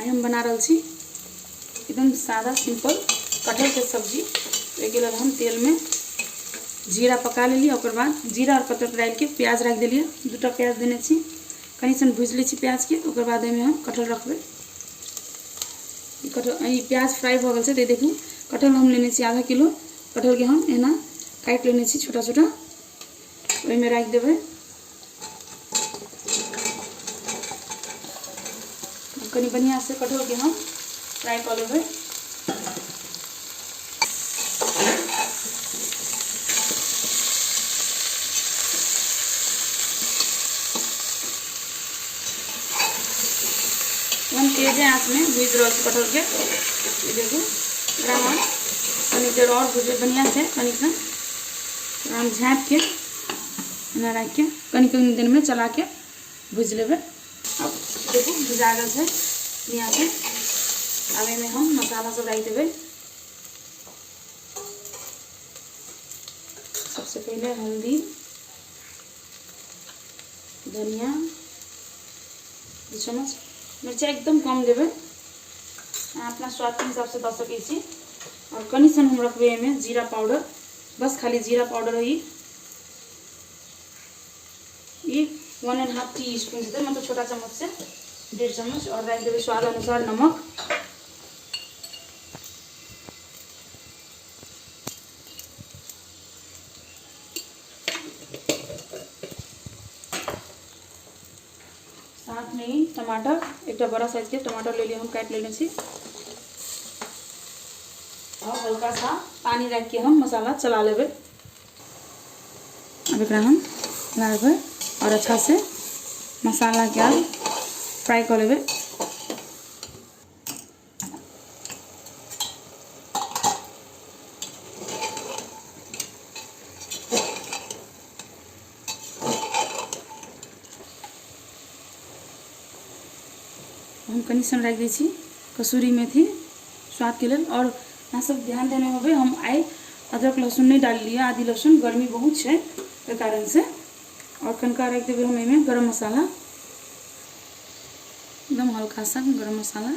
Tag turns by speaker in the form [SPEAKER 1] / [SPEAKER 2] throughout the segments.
[SPEAKER 1] आइ हम बना रहल छी एकदम सादा सिंपल कटहल के सब्जी। ओहिके लेल हम तेल में जीरा पका लेलियै, ओकर बाद जीरा और पत्तर डालि के प्याज राखि देलियै। दूटा प्याज देने छी, कनि सन भुजि लै छी प्याज के। ओकर बाद एहिमे हम कटहल रखबै। ई कटहल, ई प्याज फ्राई भऽ गेल छै। तऽ देखू कटहल हम लेने छी आधा किलो। कटहल के हम एना काटि लेने छी छोटा छोटा, ओहिमे राखि देबै। कनि बढ़िआँ से कटहल के हम फ्राई कऽ लेबै। हम तेजे आँच में भूजि रहल छी कटहल के। ई देखू एकरा हम कनि देर और भुजबै बढ़िआँ से, कनि सन एकरा हम झाँपि के एना राखि के कनि कनि देर में चला के भुजि लेबै। अब देखू भुजा गेल छै बढ़िआँ से। आब एहिमे हम मसाला सब राखि देबै। सबसे पहिले हल्दी, धनिया 2 चम्मच, मिर्चा एकदम कम देबै, अहाँ अपना स्वादके हिसाबसँ दऽ सकै छी। और कनि सन हम रखबै एहिमे जीरा पाउडर, बस खाली जीरा पाउडर है ई 1.5 टी स्पून जेतै, मतलब छोटा चम्मच से 1.5 चम्मच। और राखि देबै स्वाद अनुसार नमक। साथ में ही टमाटर, एक बड़ा साइज के टमाटर ले लिए हम, काटि लेने छी। और हल्का सा पानी राखि के हम मसाला चला लेबै। अब एकरा हम मिला और अच्छा से मसाला के आब फ्राई कऽ लेबै। हम कनि सन राखि दै छी कसूरी मेथी स्वादके लेल। और अहाँ सब ध्यान देने होबै, हम आइ अदरक लहसुन नहि डाललियै, आदि लहसुन, गर्मी बहुत छै ओहि कारण से। और कनिका राखि देबै हम एहिमे गरम मसाला, एकदम हल्का सा गरम मसाला।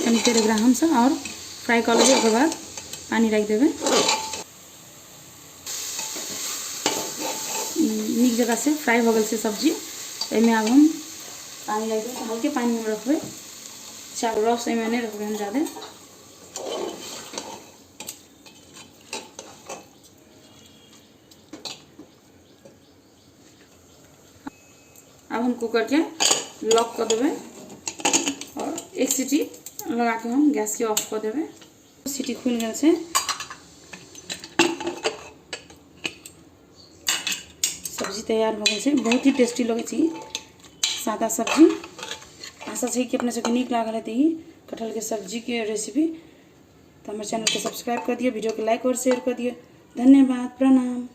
[SPEAKER 1] कनि देर एकरा हमसब और फ्राई कऽ लेबै, ओकर बाद पानि राखि देबै। नीक जगह से फ्राई भऽ गेल छै सब्जी। एहिमे आब हम पानि राखि देबै। हल्के पानि हम रखबै, रस एहिमे नहि रखबै हम जादे। अब हम कुकर के लॉक कर देबै और एक सीटी लगा के हम गैस के ऑफ कर देबै। सीटी खुलि गेल छै, सब्जी तैयार भऽ गेल छै। बहुत ही टेस्टी लगै छै सादा सब्जी। आशा छै कि अपने सबके नीक लागल हेतै ई कटहलके सब्जीके रेसिपी। तऽ हमर चैनलके सब्सक्राइब कर दियौ, वीडियोके लाइक और शेयर कर दियौ। धन्यवाद, प्रणाम।